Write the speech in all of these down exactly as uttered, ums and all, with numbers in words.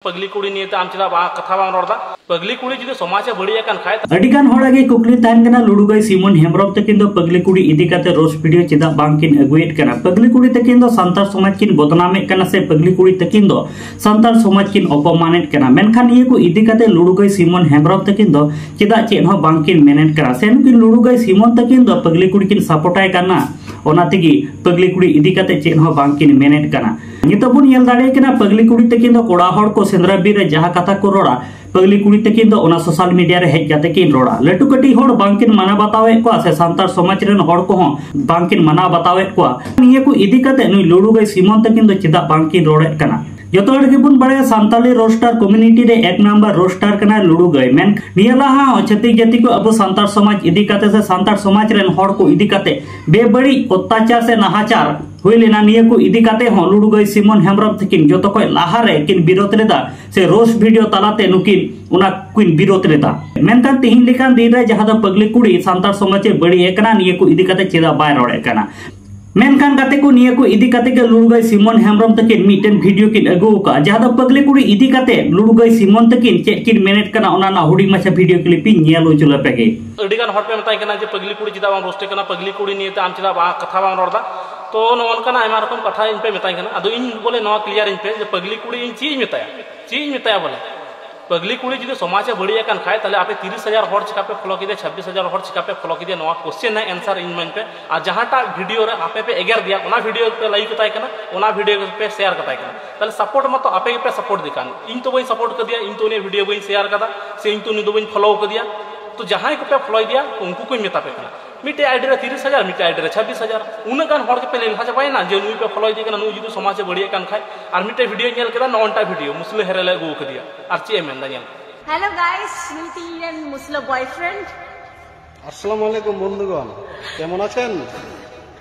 ᱯᱟᱹᱜᱽᱞᱤ ᱠᱩᱲᱤ ᱱᱤᱭᱮᱛᱮ ᱟᱢ ᱪᱮᱫᱟᱜ ᱵᱟᱝ ᱠᱟᱛᱷᱟ ᱵᱟᱢ ᱨᱚᱲ ᱫᱟ? ᱯᱟᱹᱜᱽᱞᱤ ᱠᱩᱲᱤ ᱡᱩᱫᱤ ᱥᱚᱢᱟᱡᱽ ᱮ ᱵᱟᱹᱲᱤᱡ ᱟᱠᱟᱱ ᱠᱷᱟᱡ, ᱟᱹᱰᱤ ᱜᱟᱱ ᱦᱚᱲᱟᱜ ᱜᱮ ᱠᱩᱠᱞᱤ ᱛᱟᱦᱮᱱ ᱠᱟᱱᱟ, ᱞᱩᱲᱩᱜᱟᱹᱭ ᱥᱤᱢᱚᱱ ᱦᱮᱢᱵᱨᱚᱢ ᱛᱟᱹᱠᱤᱱ ᱫᱚ ᱯᱟᱹᱜᱽᱞᱤ ᱠᱩᱲᱤ ᱤᱫᱤ ᱠᱟᱛᱮ ᱨᱳᱥᱴ ᱵᱷᱤᱰᱤᱭᱳ ᱪᱮᱫᱟᱜ ᱵᱟᱝ ᱠᱤᱱ ᱟᱹᱜᱩᱭᱮᱫ ᱠᱟᱱᱟ? ᱯᱟᱹᱜᱽᱞᱤ ᱠᱩᱲᱤ ᱛᱟᱹᱠᱤᱱ ᱫᱚ ᱥᱟᱱᱛᱟᱲ ᱥᱚᱢᱟᱡᱽ ᱠᱤᱱ ᱵᱚᱫᱱᱟᱢᱮᱫ ᱠᱟᱱᱟ ᱥᱮ ᱯᱟᱹᱜᱽᱞᱤ ᱠᱩᱲᱤ ᱛᱟᱹᱠᱤᱱ ᱫᱚ ᱥᱟᱱᱛᱟᱲ ᱥᱚᱢᱟᱡᱽ ᱠᱤᱱ ᱚᱯᱚᱢᱟᱱᱮᱫ ᱠᱟᱱᱟ? ᱢᱮᱱᱠᱷᱟᱱ ᱱᱤᱭᱟᱹ ᱠᱚ ᱤᱫᱤ ᱠᱟᱛᱮ ᱞᱩᱲᱩᱜᱟᱹᱭ ᱥᱤᱢᱚᱱ ᱦᱮᱢᱵᱨᱚᱢ ᱛᱟᱹᱠᱤᱱ ᱫᱚ ᱪᱮᱫᱟᱜ ᱪᱮᱫ ᱦᱚᱸ ᱵᱟᱝ ᱠᱤᱱ ᱢᱮᱱᱮᱫ ᱠᱟᱱᱟ? ᱥᱮ ᱱᱩᱠᱤᱱ ᱞᱩᱲᱩᱜᱟᱹᱭ ᱥᱤᱢᱚᱱ ᱛᱟᱹᱠᱤᱱ ᱫᱚ ᱯᱟᱹᱜᱽᱞᱤ ᱠᱩᱲᱤ ᱠᱤᱱ ᱥᱟᱯᱳᱨᱴᱟᱭ ᱠᱟᱱᱟ, ᱚᱱᱟ ᱛᱮᱜᱮ ᱯᱟᱹᱜᱽᱞᱤ ᱠᱩᱲᱤ ᱤᱫᱤ ᱠᱟᱛᱮ ᱪᱮᱫ ᱦᱚᱸ ᱵᱟᱝ ᱠᱤᱱ ᱢᱮᱱᱮᱫ ᱠᱟᱱᱟ? ᱱᱤᱛᱚᱜ ᱵᱚᱱ ᱧᱮᱞ ᱫᱟᱲᱮᱭᱟᱜ ᱠᱟᱱᱟ, ᱯᱟᱹᱜᱽᱞᱤ ᱠᱩᱲᱤ ᱛᱟᱹᱠᱤᱱ ᱫᱚ ᱠᱚᱲᱟ ᱦᱚᱲ ᱠᱚ ᱥᱮᱸᱫᱽᱨᱟ ᱵᱤᱨ ᱨᱮ ᱡᱟᱦᱟᱸ ᱠᱟᱛᱷᱟ ᱠᱚ ᱨᱚᱲᱟ, ᱯᱟᱹᱜᱽᱞᱤ ᱠᱩᱲᱤ ᱛᱟᱹᱠᱤᱱ ᱫᱚ ᱚᱱᱟ ᱥᱳᱥᱟᱞ ᱢᱤᱰᱤᱭᱟ ᱨᱮ ᱦᱮᱡ ᱠᱟᱛᱮ ᱠᱤᱱ ᱨᱚᱲᱟ᱾ ᱞᱟᱹᱴᱩ ᱠᱟᱹᱴᱤᱡ ᱦᱚᱲ ᱵᱟᱝ ᱠᱤᱱ ᱢᱟᱱᱟᱣ ᱵᱟᱛᱟᱣᱮᱫ ᱠᱚᱣᱟ ᱥᱮ ᱥᱟᱱᱛᱟᱲ ᱥᱚᱢᱟᱡᱽ ᱨᱮᱱ ᱦᱚᱲ ᱠᱚᱦᱚᱸ ᱵᱟᱝ ᱠᱤᱱ ᱢᱟᱱᱟᱣ ᱵᱟᱛᱟᱣᱮᱫ ᱠᱚᱣᱟ? ᱱᱤᱭᱟᱹ ᱠᱚ ᱤᱫᱤ ᱠᱟᱛᱮ ᱱᱩᱭ ᱞᱩᱲᱩᱜᱟᱹᱭ ᱥᱤᱢᱚᱱ ᱛᱟᱹᱠᱤᱱ ᱫᱚ ᱪᱮᱫᱟᱜ ᱵᱟᱝ ᱠᱤᱱ ᱨᱚᱲᱮᱫ ᱠᱟᱱᱟ? ᱡᱚᱛᱚ ᱦᱚᱲ ᱜᱮᱵᱚᱱ ᱵᱟᱲᱟᱭᱟ, ᱥᱟᱱᱛᱟᱞᱤ ᱨᱳᱥᱴᱟᱨ ᱠᱚᱢᱤᱭᱩᱱᱤᱴᱤ ᱨᱮ ᱮᱠ ᱱᱟᱢᱵᱟᱨ ᱨᱳᱥᱴᱟᱨ ᱠᱟᱱᱟᱭ ᱞᱩᱲᱩᱜᱟᱹᱭ᱾ ᱢᱮᱱ ᱱᱤᱭᱟᱹ ᱞᱟᱦᱟ ᱦᱚᱸ ᱪᱷᱟᱹᱛᱤᱠ ᱡᱟᱹᱛᱤ ᱠᱚ ᱟᱵᱚ ᱥᱟᱱᱛᱟᱲ ᱥᱚᱢᱟᱡᱽ ᱤᱫᱤ ᱠᱟᱛᱮ ᱥᱮ ᱥᱟᱱᱛᱟᱲ ᱥᱚᱢᱟᱡᱽ ᱨᱮᱱ ᱦᱚᱲ ᱠᱚ ᱤᱫᱤ ᱠᱟᱛᱮ ᱵᱮᱵᱟᱹᱲᱤᱡ ᱚᱛᱛᱟᱪᱟᱨ ᱥᱮ ᱱᱟᱦᱟᱪᱟᱨ ᱦᱩᱭ ᱞᱮᱱᱟ, ᱱᱤᱭᱟᱹ ᱠᱚ ᱤᱫᱤ ᱠᱟᱛᱮ ᱦᱚᱸ ᱞᱩᱲᱩᱜᱟᱹᱭ ᱥᱤᱢᱚᱱ ᱦᱮᱢᱵᱨᱚᱢ ᱛᱟᱹᱠᱤᱱ ᱡᱚᱛᱚ ᱠᱷᱚᱱ ᱞᱟᱦᱟ ᱨᱮ ᱠᱤᱱ ᱵᱤᱨᱳᱫ ᱞᱮᱫᱟ ᱥᱮ ᱨᱳᱥᱴ ᱵᱷᱤᱰᱤᱭᱳ ᱛᱟᱞᱟᱛᱮ ᱱᱩᱠᱤᱱ ᱚᱱᱟ ᱠᱤᱱ ᱵᱤᱨᱳᱫ ᱞᱮᱫᱟ᱾ ᱢᱮᱱᱠᱷᱟᱱ ᱛᱤᱦᱤᱧ ᱞᱮᱠᱟᱱ ᱫᱤᱱ ᱨᱮ ᱡᱟᱦᱟᱸ ᱫᱚ ᱯᱟᱹᱜᱽᱞᱤ ᱠᱩᱲᱤ ᱥᱟᱱᱛᱟᱲ ᱥᱚᱢᱟᱡᱽ ᱮ ᱵᱟᱹᱲᱤᱡ ᱮ ᱠᱟᱱᱟ, ᱱᱤᱭᱟᱹ ᱠᱚ ᱤᱫᱤ ᱠᱟᱛᱮ ᱪᱮᱫᱟᱜ ᱵᱟᱭ ᱨᱚᱲᱮᱫ ᱠᱟᱱᱟ? ᱢᱮᱱᱠᱷᱟᱱ ᱜᱟᱛᱮ ᱠᱚ, ᱱᱤᱭᱟᱹ ᱠᱚ ᱤᱫᱤ ᱠᱟᱛᱮ ᱜᱮ ᱞᱩᱲᱩᱜᱟᱹᱭ ᱥᱤᱢᱚᱱ ᱦᱮᱢᱵᱨᱚᱢ ᱛᱟᱹᱠᱤᱱ ᱢᱤᱫᱴᱮᱱ ᱵᱷᱤᱰᱤᱭᱳ ᱠᱤᱱ ᱟᱹᱜᱩ ᱟᱠᱟᱫᱼᱟ, ᱡᱟᱦᱟᱸ ᱫᱚ ᱯᱟᱹᱜᱽᱞᱤ ᱠᱩᱲᱤ ᱤᱫᱤ ᱠᱟᱛᱮ ᱞᱩᱲᱩᱜᱟᱹᱭ ᱥᱤᱢᱚᱱ ᱛᱟᱹᱠᱤᱱ ᱪᱮᱫ ᱠᱤᱱ ᱢᱮᱱᱮᱫ ᱠᱟᱱᱟ, ᱚᱱᱟ ᱨᱮᱱᱟᱜ ᱦᱩᱰᱤᱧ ᱢᱟᱪᱷᱟ ᱵᱷᱤᱰᱤᱭᱳ ᱠᱞᱤᱯ ᱤᱧ ᱧᱮᱞ ᱦᱚᱪᱚ ᱞᱮᱯᱮ ᱜᱮ᱾ ᱟᱹᱰᱤ ᱜᱟᱱ ᱦᱚᱲ ᱯᱮ ᱢᱮᱛᱟᱧ ᱠᱟᱱᱟ ᱡᱮ ᱯᱟᱹᱜᱽᱞᱤ ᱠᱩᱲᱤ ᱪᱮᱫᱟᱜ ᱵᱟᱢ ᱨᱳᱥᱴᱮ ᱠᱟᱱᱟ, ᱯᱟᱹᱜᱽᱞᱤ ᱠᱩᱲᱤ ᱱᱤᱭᱮᱛᱮ ᱟᱢ ᱪᱮᱫᱟᱜ ᱵᱟᱝ ᱠᱟᱛᱷᱟ ᱵᱟᱢ ᱨᱚᱲ ᱫᱟ? ᱛᱚ ᱱᱚᱜᱼᱚ ᱱᱚᱝᱠᱟᱱᱟᱜ ᱟᱭᱢᱟ ᱨᱚᱠᱚᱢ ᱠᱟᱛᱷᱟ ᱤᱧ ᱯᱮ ᱢᱮᱛᱟᱧ ᱠᱟᱱᱟ᱾ ᱟᱫᱚ ᱤᱧ ᱵᱚᱞᱮ ᱱᱚᱣᱟ ᱠᱞᱤᱭᱟᱨ ᱤᱧ ᱯᱮ ᱡᱮ ᱯᱟᱹᱜᱽᱞᱤ ᱠᱩᱲᱤ ᱤᱧ ᱪᱮᱫ ᱤᱧ ᱢᱮᱛᱟᱭᱟ? ᱪᱮᱫ ᱤᱧ ᱢᱮᱛᱟᱭᱟ ᱵᱚᱞᱮ? ᱯᱟᱹᱜᱽᱞᱤ ᱠᱩᱲᱤ ᱡᱩᱫᱤ ᱥᱚᱢᱟᱡᱽ ᱮ ᱵᱟᱹᱲᱤᱡ ᱟᱠᱟᱱ ᱠᱷᱟᱡ, ᱛᱟᱦᱞᱮ ᱟᱯᱮ ᱛᱤᱨᱤᱥ ᱦᱟᱡᱟᱨ ᱦᱚᱲ ᱪᱤᱠᱟ ᱯᱮ ᱯᱷᱚᱞᱳ ᱠᱮᱫᱮᱭᱟ, ᱪᱷᱟᱵᱵᱤᱥ ᱦᱟᱡᱟᱨ ᱦᱚᱲ ᱪᱤᱠᱟ ᱯᱮ ᱯᱷᱚᱞᱳ ᱠᱮᱫᱮᱭᱟ? ᱱᱚᱣᱟ ᱠᱚᱥᱪᱮᱱ ᱨᱮᱱᱟᱜ ᱮᱱᱥᱟᱨ ᱤᱧ ᱤᱢᱟᱹᱧ ᱯᱮ᱾ ᱟᱨ ᱡᱟᱦᱟᱸᱴᱟᱜ ᱵᱷᱤᱰᱤᱭᱳ ᱨᱮ ᱟᱯᱮ ᱯᱮ ᱮᱜᱮᱨ ᱫᱮᱭᱟ, ᱚᱱᱟ ᱵᱷᱤᱰᱤᱭᱳ ᱯᱮ ᱞᱟᱭᱤᱠ ᱠᱟᱛᱟᱭ ᱠᱟᱱᱟ, ᱚᱱᱟ ᱵᱷᱤᱰᱤᱭᱳ ᱯᱮ ᱥᱮᱭᱟᱨ ᱠᱟᱛᱟᱭ ᱠᱟᱱᱟ, ᱛᱟᱦᱞᱮ ᱥᱟᱯᱳᱨᱴ ᱢᱟᱛᱚ ᱟᱯᱮ ᱜᱮᱯᱮ ᱥᱟᱯᱳᱨᱴ ᱫᱮ ᱠᱟᱱ᱾ ᱤᱧ ᱛᱚ ᱵᱟᱹᱧ ᱥᱟᱯᱳᱨᱴ ᱠᱟᱫᱮᱭᱟ, ᱤᱧ ᱛᱚ ᱩᱱᱤᱭᱟᱜ ᱵᱷᱤᱰᱤᱭᱳ ᱵᱟᱹᱧ ᱥᱮᱭᱟᱨ ᱠᱟᱫᱟ, ᱥᱮ ᱤᱧ ᱛᱚ ᱩᱱᱤ ᱫᱚ ᱵᱟᱹᱧ ᱯᱷᱚᱞᱳ ᱠᱟᱫᱮᱭᱟ᱾ ᱛᱚ ᱡᱟᱦᱟᱸᱭ ᱠᱚᱯᱮ ᱯᱷᱚᱞᱳᱭ ᱫᱮᱭᱟ, ᱩᱱᱠᱩ ᱠᱚᱧ ᱢᱮᱛᱟ ᱯᱮ ᱠᱟᱱᱟ, ᱢᱤᱫᱴᱮᱡ ᱟᱭᱰᱤ ᱨᱮ ᱛᱤᱨᱤᱥ ᱦᱟᱡᱟᱨ, ᱢᱤᱫᱴᱮᱡ ᱟᱭᱰᱤ ᱨᱮ ᱪᱷᱟᱵᱵᱤᱥ ᱦᱟᱡᱟᱨ, ᱩᱱᱟᱹᱜ ᱜᱟᱱ ᱦᱚᱲ ᱜᱮᱯᱮ ᱞᱮᱞᱦᱟ ᱪᱟᱵᱟᱭᱮᱱᱟ ᱡᱮ ᱱᱩᱭ ᱯᱮ ᱯᱷᱚᱞᱳᱭᱮᱫᱮ ᱠᱟᱱᱟ, ᱱᱩᱭ ᱡᱩᱫᱤ ᱥᱚᱢᱟᱡᱽ ᱮ ᱵᱟᱹᱲᱤᱡ ᱠᱟᱱ ᱠᱷᱟᱡ᱾ ᱟᱨ ᱢᱤᱫᱴᱮᱡ ᱵᱷᱤᱰᱤᱭᱳ ᱧᱮᱞ ᱠᱮᱫᱟ, ᱱᱚᱜᱼᱚ ᱱᱚᱝᱠᱟ ᱵᱷᱤᱰᱤᱭᱳ ᱢᱩᱥᱞᱟᱹ ᱦᱮᱨᱮᱞ ᱮ ᱟᱹᱜᱩ ᱟᱠᱟᱫᱮᱭᱟ, ᱟᱨ ᱪᱮᱫ ᱮ ᱢᱮᱱᱫᱟ ᱧᱮᱞ᱾ হ্যালো গাইস, ᱱᱩᱭ ᱛᱤᱧ ᱨᱮᱱ ᱢᱩᱥᱞᱟᱹ ᱵᱚᱭᱯᱷᱨᱮন্ড। আসসালামু আলাইকুম বন্ধুগণ, কেমন আছেন?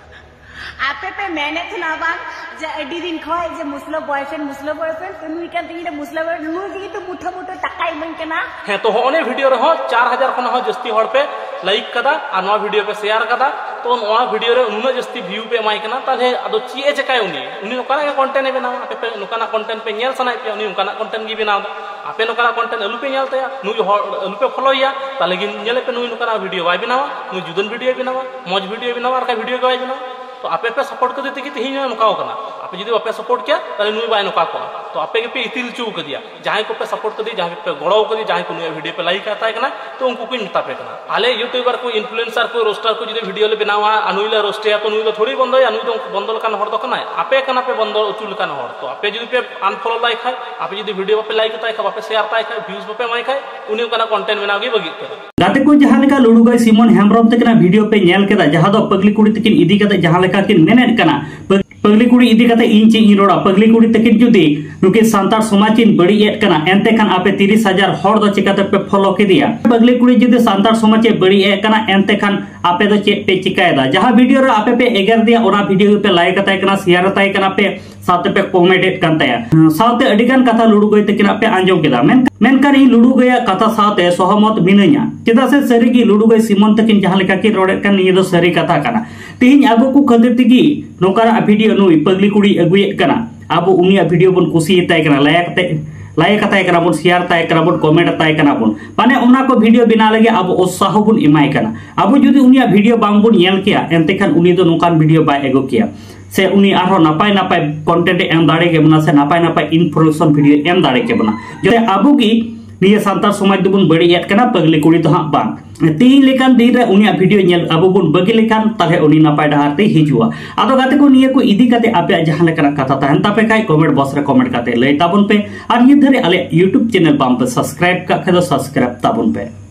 ᱟᱯᱮ ᱯᱮ ᱢᱮᱱᱮᱫ ᱛᱟᱦᱮᱱᱟ ᱵᱟᱝ ᱡᱮ ᱟᱹᱰᱤ ᱫᱤᱱ ᱠᱷᱚᱡ ᱡᱮ ᱢᱩᱥᱞᱟᱹ ᱵᱚᱭᱯᱷᱨᱮᱱᱰ, ᱢᱩᱥᱞᱟᱹ ᱵᱚᱭᱯᱷᱨᱮᱱᱰ, ᱛᱚ ᱱᱩᱭ ᱠᱟᱱ ᱛᱤᱧ ᱨᱮ ᱢᱩᱥᱞᱟᱹ ᱵᱚᱭᱯᱷᱨᱮᱱᱰ, ᱱᱩᱭ ᱛᱮᱜᱮ ᱛᱚ ᱢᱩᱴᱷᱟᱹ ᱢᱩᱴᱷᱟᱹ ᱴᱟᱠᱟᱭ ᱤᱢᱟᱹᱧ ᱠᱟᱱᱟ᱾ ᱦᱮᱸ, ᱛᱚ ᱦᱚᱸᱜᱼᱚ ᱱᱤᱭᱟᱹ ᱵᱷᱤᱰᱤᱭᱳ ᱨᱮᱦᱚᱸ ᱪᱟᱨ ᱦᱟᱡᱟᱨ ᱠᱷᱚᱱ ᱦᱚᱸ ᱡᱟᱹᱥᱛᱤ ᱦᱚᱲ ᱯᱮ ᱞᱟᱭᱤᱠ ᱠᱟᱫᱟ ᱟᱨ ᱱᱚᱣᱟ ᱵᱷᱤᱰᱤᱭᱳ ᱯᱮ ᱥᱮᱭᱟᱨ ᱠᱟᱫᱟ᱾ ᱛᱚ ᱱᱚᱣᱟ ᱵᱷᱤᱰᱤᱭᱳ ᱨᱮ ᱩᱱᱟᱹᱜ ᱡᱟᱹᱥᱛᱤ ᱵᱷᱤᱭᱩ ᱯᱮ ᱮᱢᱟᱭ ᱠᱟᱱᱟ, ᱛᱟᱦᱚᱞᱮ ᱟᱫᱚ ᱪᱮᱫ ᱮ ᱪᱮᱠᱟᱭᱟ ᱩᱱᱤ? ᱩᱱᱤ ᱱᱚᱝᱠᱟᱱᱟᱜ ᱜᱮ ᱠᱚᱱᱴᱮᱱᱴ ᱮ ᱵᱮᱱᱟᱣᱟ᱾ ᱟᱯᱮ ᱯᱮ ᱱᱚᱝᱠᱟᱱᱟᱜ ᱠᱚᱱᱴᱮᱱᱴ ᱯᱮ ᱧᱮᱞ ᱥᱟᱱᱟᱭᱮᱫ ᱯᱮᱭᱟ, ᱩᱱᱤ ᱚᱱᱠᱟᱱᱟᱜ ᱠᱚᱱᱴᱮᱱᱴ ᱜᱮ ᱵᱮᱱᱟᱣ ᱮᱫᱟ᱾ ᱟᱯᱮ ᱱᱚᱝᱠᱟᱱᱟᱜ ᱠᱚᱱᱴᱮᱱᱴ ᱟᱞᱚ ᱯᱮ ᱧᱮᱞ ᱛᱟᱭᱟ, ᱱᱩᱭ ᱦᱚᱲ ᱟᱞᱚ ᱯᱮ ᱯᱷᱚᱞᱳᱭᱟ, ᱛᱟᱦᱚᱞᱮ ᱜᱮ ᱧᱮᱞᱮᱫ ᱯᱮ ᱱᱩᱭ ᱱᱚᱝᱠᱟᱱᱟᱜ ᱵᱷᱤᱰᱤᱭᱳ ᱵᱟᱭ ᱵᱮᱱᱟᱣᱟ, ᱱᱩᱭ ᱡᱩᱫᱟᱹᱱ ᱵᱷᱤᱰᱤᱭᱳᱭ ᱵᱮᱱᱟᱣᱟ, ᱢᱚᱡᱽ ᱵᱷᱤᱰᱤᱭᱳᱭ ᱵᱮᱱᱟᱣᱟ, ᱟᱨ ᱵᱟᱠᱷᱟᱡ ᱵᱷᱤᱰᱤᱭᱳ ᱜᱮ ᱵᱟᱭ ᱵᱮᱱᱟᱣᱟ᱾ ᱛᱚ ᱟᱯᱮ ᱯᱮ ᱥᱟᱯᱳᱨᱴ ᱠᱷᱟᱹᱛᱤᱨ ᱛᱮᱜᱮ ᱛᱮᱦᱮᱧ ᱦᱚᱸ ᱱᱚᱝᱠᱟᱣ ᱠᱟᱱᱟ᱾ ᱟᱯᱮ ᱡᱩᱫᱤ ᱵᱟᱯᱮ ᱥᱟᱯᱳᱨᱴ ᱠᱮᱭᱟ, ᱛᱟᱦᱚᱞᱮ ᱱᱩᱭ ᱵᱟᱭ ᱱᱚᱝᱠᱟ ᱠᱚᱜᱼᱟ᱾ ᱛᱚ ᱟᱯᱮ ᱜᱮᱯᱮ ᱤᱛᱤᱞ ᱦᱚᱪᱚ ᱠᱟᱫᱮᱭᱟ᱾ ᱡᱟᱦᱟᱸᱭ ᱠᱚᱯᱮ ᱥᱟᱯᱳᱨᱴ ᱠᱟᱫᱮᱭᱟ, ᱡᱟᱦᱟᱸᱭ ᱠᱚᱯᱮ ᱜᱚᱲᱚ ᱠᱟᱫᱮᱭᱟ, ᱡᱟᱦᱟᱸᱭ ᱠᱚ ᱱᱩᱭᱟᱜ ᱵᱷᱤᱰᱤᱭᱳ ᱯᱮ ᱞᱟᱭᱤᱠ ᱦᱟᱛᱟᱭ ᱠᱟᱱᱟ, ᱛᱚ ᱩᱱᱠᱩ ᱠᱚᱧ ᱢᱮᱛᱟ ᱯᱮ ᱠᱟᱱᱟ, ᱟᱞᱮ ᱤᱭᱩᱴᱩᱵᱟᱨ ᱠᱚ, ᱤᱱᱯᱷᱞᱩᱭᱮᱱᱥᱟᱨ ᱠᱚ, ᱨᱳᱥᱴᱟᱨ ᱠᱚ ᱡᱩᱫᱤ ᱵᱷᱤᱰᱤᱭᱳ ᱞᱮ ᱵᱮᱱᱟᱣᱟ ᱟᱨ ᱱᱩᱭ ᱞᱮ ᱨᱳᱥᱴᱮᱭᱟ, ᱛᱚ ᱱᱩᱭ ᱫᱚ ᱛᱷᱚᱲᱤ ᱵᱚᱱᱫᱚᱭᱟ, ᱱᱩᱭ ᱫᱚ ᱵᱚᱱᱫᱚ ᱞᱮᱠᱟᱱ ᱦᱚᱲ ᱫᱚ ᱠᱟᱱᱟᱭ? ᱟᱯᱮ ᱠᱟᱱᱟ ᱯᱮ ᱵᱚᱱᱫᱚ ᱦᱚᱪᱚ ᱞᱮᱠᱟᱱ ᱦᱚᱲ᱾ ᱛᱚ ᱟᱯᱮ ᱡᱩᱫᱤ ᱯᱮ ᱟᱱᱯᱷᱚᱞᱳ ᱞᱟᱭ ᱠᱷᱟᱡ, ᱟᱯᱮ ᱡᱩᱫᱤ ᱵᱷᱤᱰᱤᱭᱳ ᱵᱟᱯᱮ ᱞᱟᱭᱤᱠ ᱦᱟᱛᱟᱭ ᱠᱷᱟᱡ, ᱵᱟᱯᱮ ᱥᱮᱭᱟᱨ ᱛᱟᱭ ᱠᱷᱟᱡ, ᱵᱷᱤᱭᱩᱡᱽ ᱵᱟᱯᱮ ᱮᱢᱟᱭ ᱠᱷᱟᱡ, ᱩᱱᱤ ᱚᱱᱠᱟᱱᱟᱜ ᱠᱚᱱᱴᱮᱱᱴ ᱵᱮᱱᱟᱣ ᱜᱮ ᱵᱟᱹᱜᱤ ᱩᱛᱟᱹᱨᱟ᱾ ᱜᱟᱛᱮ ᱠᱚ, ᱡᱟᱦᱟᱸ ᱞᱮᱠᱟ ᱞᱩᱲᱩᱜᱟᱹᱭ ᱥᱤᱢᱚᱱ ᱦᱮᱢᱵᱨᱚᱢ ᱛᱟᱹᱠᱤᱱᱟᱜ ᱵᱷᱤᱰᱤᱭᱳ ᱯᱮ ᱧᱮᱞ ᱠᱮᱫᱟ, ᱡᱟᱦᱟᱸ ᱫᱚ ᱯᱟᱹᱜᱽᱞᱤ ᱠᱩᱲᱤ ᱛᱟᱹᱠᱤᱱ ᱤᱫᱤ ᱠᱟᱛᱮ ᱡᱟᱦᱟᱸ ᱞᱮᱠᱟ ᱠᱤᱱ ᱢᱮᱱᱮᱫ ᱠᱟᱱᱟ, ᱯᱟᱹᱜᱽ-, ᱯᱟᱹᱜᱽᱞᱤ ᱠᱩᱲᱤ ᱤᱫᱤ ᱠᱟᱛᱮ ᱤᱧ ᱪᱮᱫ ᱤᱧ ᱨᱚᱲᱟ? ᱯᱟᱹᱜᱽᱞᱤ ᱠᱩᱲᱤ ᱛᱟᱹᱠᱤᱱ ᱡᱩᱫᱤ ᱱᱩᱠᱤᱱ ᱥᱟᱱᱛᱟᱲ ᱥᱚᱢᱟᱡᱽ ᱠᱤᱱ ᱵᱟᱹᱲᱤᱡ ᱮᱫ ᱠᱟᱱᱟ, ᱮᱱᱛᱮ ᱠᱷᱟᱱ ᱟᱯᱮ ᱛᱤᱨᱤᱥ ᱦᱟᱡᱟᱨ ᱦᱚᱲ ᱫᱚ ᱪᱤᱠᱟᱹ ᱛᱮᱯᱮ ᱯᱷᱚᱞᱳ ᱠᱮᱫᱮᱭᱟ? ᱯᱟᱹᱜᱽᱞᱤ ᱠᱩᱲᱤ ᱡᱩᱫᱤ ᱥᱟᱱᱛᱟᱲ ᱥᱚᱢᱟᱡᱽ ᱮ ᱵᱟᱹᱲᱤᱡ ᱮᱫ ᱠᱟᱱᱟ, ᱮᱱᱛᱮ ᱠᱷᱟᱱ ᱟᱯᱮ ᱫᱚ ᱪᱮᱫ ᱯᱮ ᱪᱤᱠᱟᱹᱭᱮᱫᱟ? ᱡᱟᱦᱟᱸ ᱵᱷᱤᱰᱤᱭᱳ ᱨᱮ ᱟᱯᱮ ᱯᱮ ᱮᱜᱮᱨ ᱫᱮᱭᱟ, ᱚᱱᱟ ᱵᱷᱤᱰᱤᱭᱳ ᱜᱮᱯᱮ ᱞᱟᱭᱤᱠ ᱟᱛᱟᱭ ᱠᱟᱱᱟ, ᱥᱮᱭᱟᱨ ᱟᱛᱟᱭ ᱠᱟᱱᱟ ᱯᱮ, ᱥᱟᱶᱛᱮ ᱯᱮ ᱠᱚᱢᱮᱱᱴ ᱮᱫ ᱠᱟᱱ ᱛᱟᱭᱟ᱾ ᱥᱟᱶᱛᱮ ᱟᱹᱰᱤ ᱜᱟᱱ ᱠᱟᱛᱷᱟ ᱞᱩᱲᱩ ᱜᱟᱹᱭ ᱛᱟᱹᱠᱤᱱᱟᱜ ᱯᱮ ᱟᱸᱡᱚᱢ ᱠᱮᱫᱟ᱾ ᱢᱮᱱ-, ᱢᱮᱱᱠᱷᱟᱱ ᱤᱧ ᱞᱩᱲᱩ ᱜᱟᱹᱭᱟᱜ ᱠᱟᱛᱷᱟ ᱥᱟᱶᱛᱮ ᱥᱚᱦᱚᱢᱚᱛ ᱢᱤᱱᱟᱹᱧᱟ᱾ ᱪᱮᱫᱟᱜ ᱥᱮ ᱥᱟᱹᱨᱤ ᱜᱮ ᱞᱩᱲᱩ ᱜᱟᱹᱭ ᱥᱤᱢᱚᱱ ᱛᱟᱹᱠᱤᱱ ᱡᱟᱦᱟᱸ ᱞᱮᱠᱟ ᱠᱤᱱ ᱨᱚᱲᱮᱫ ᱠᱟᱱ, ᱱᱤᱭᱟᱹ ᱫᱚ ᱥᱟᱹᱨᱤ ᱠᱟᱛᱷᱟ ᱠᱟᱱᱟ᱾ ᱛᱮᱦᱮᱧ ᱟᱵᱚ ᱠᱚ ᱠᱷᱟᱹᱛᱤᱨ ᱛᱮᱜᱮ ᱱᱚᱝᱠᱟᱱᱟᱜ ᱵᱷᱤᱰᱤᱭᱳ ᱱᱩᱭ ᱯᱟᱹᱜᱽᱞᱤ ᱠᱩᱲᱤᱭ ᱟᱹᱜᱩᱭᱮᱫ ᱠᱟᱱᱟ᱾ ᱟᱵᱚ ᱩᱱᱤᱭᱟᱜ ᱵᱷᱤᱰᱤᱭᱳ ᱵᱚᱱ ᱠᱩᱥᱤᱭᱟᱛᱟᱭ ᱠᱟᱱᱟ, ᱞᱟᱭᱤᱠ ᱟᱛᱟᱭ, ᱞᱟᱭᱤᱠ ᱟᱛᱟᱭ ᱠᱟᱱᱟ ᱵᱚᱱ, ᱥᱮᱭᱟᱨ ᱟᱛᱟᱭ ᱠᱟᱱᱟ ᱵᱚᱱ, ᱠᱚᱢᱮᱱᱴ ᱟᱛᱟᱭ ᱠᱟᱱᱟ ᱵᱚᱱ, ᱢᱟᱱᱮ ᱚᱱᱟ ᱠᱚ ᱵᱷᱤᱰᱤᱭᱳ ᱵᱮᱱᱟᱣ ᱞᱟᱹᱜᱤᱫ ᱟᱵᱚ ᱩᱛᱥᱟᱦᱚ ᱵᱚᱱ ᱮᱢᱟᱭ ᱠᱟᱱᱟ᱾ ᱟᱵᱚ ᱡᱩᱫᱤ ᱩᱱᱤᱭᱟᱜ ᱵᱷᱤᱰᱤᱭᱳ ᱵᱟᱝ ᱵᱚᱱ ᱧᱮᱞ ᱠᱮᱭᱟ, ᱮᱱᱛᱮ ᱠᱷᱟᱱ ᱩᱱᱤ ᱫᱚ ᱱᱚᱝᱠᱟᱱ ᱵᱷᱤᱰᱤᱭᱳ ᱵᱟᱭ ᱟᱹᱜᱩ ᱠᱮᱭᱟ, ᱥᱮ ᱩᱱᱤ ᱟᱨᱦᱚᱸ ᱱᱟᱯᱟᱭ ᱱᱟᱯᱟᱭ ᱠᱚᱱᱴᱮᱱᱴ ᱮ ᱮᱢ ᱫᱟᱲᱮ ᱠᱮᱵᱚᱱᱟ, ᱥᱮ ᱱᱟᱯᱟᱭ ᱱᱟᱯᱟᱭ ᱤᱱᱯᱷᱚᱨᱢᱮᱥᱚᱱ ᱵᱷᱤᱰᱤᱭᱳ ᱮᱢ ᱫᱟᱲᱮ ᱠᱮᱵᱚᱱᱟ᱾ ᱡᱟᱛᱮ ᱟᱵᱚ ᱜᱮ ᱱᱤᱭᱟᱹ ᱥᱟᱱᱛᱟᱲ ᱥᱚᱢᱟᱡᱽ ᱫᱚᱵᱚᱱ ᱵᱟᱹᱲᱤᱡ ᱮᱫ ᱠᱟᱱᱟ, ᱯᱟᱹᱜᱽᱞᱤ ᱠᱩᱲᱤ ᱫᱚ ᱦᱟᱸᱜ ᱵᱟᱝ᱾ ᱛᱮᱦᱮᱧ ᱞᱮᱠᱟᱱ ᱫᱤᱱ ᱨᱮ ᱩᱱᱤᱭᱟᱜ ᱵᱷᱤᱰᱤᱭᱳ ᱧᱮᱞ ᱟᱵᱚ ᱵᱚᱱ ᱵᱟᱹᱜᱤ ᱞᱮᱠᱷᱟᱱ, ᱛᱟᱦᱞᱮ ᱩᱱᱤ ᱱᱟᱯᱟᱭ ᱰᱟᱦᱟᱨ ᱛᱮᱭ ᱦᱤᱡᱩᱜᱼᱟ᱾ ᱟᱫᱚ ᱜᱟᱛᱮ ᱠᱚ, ᱱᱤᱭᱟᱹ ᱠᱚ ᱤᱫᱤ ᱠᱟᱛᱮ ᱟᱯᱮᱭᱟᱜ ᱡᱟᱦᱟᱸ ᱞᱮᱠᱟᱱᱟᱜ ᱠᱟᱛᱷᱟ ᱛᱟᱦᱮᱱ ᱛᱟᱯᱮ ᱠᱷᱟᱡ, ᱠᱚᱢᱮᱱᱴ ᱵᱚᱠᱥ ᱨᱮ ᱠᱚᱢᱮᱱᱴ ᱠᱟᱛᱮ ᱞᱟᱹᱭ ᱛᱟᱵᱚᱱ ᱯᱮ᱾ ᱟᱨ ᱱᱤᱛ ᱫᱷᱟᱹᱨᱤᱡ ᱟᱞᱮᱭᱟᱜ YouTube ᱪᱮᱱᱮᱞ ᱵᱟᱝ ᱯᱮ ᱥᱟᱵᱥᱠᱨᱟᱭᱤᱵ ᱠᱟᱜ ᱠᱷᱟᱡ ᱫᱚ ᱥᱟᱵᱥᱠᱨᱟᱭᱤᱵ ᱛᱟᱵᱚᱱ ᱯᱮ᱾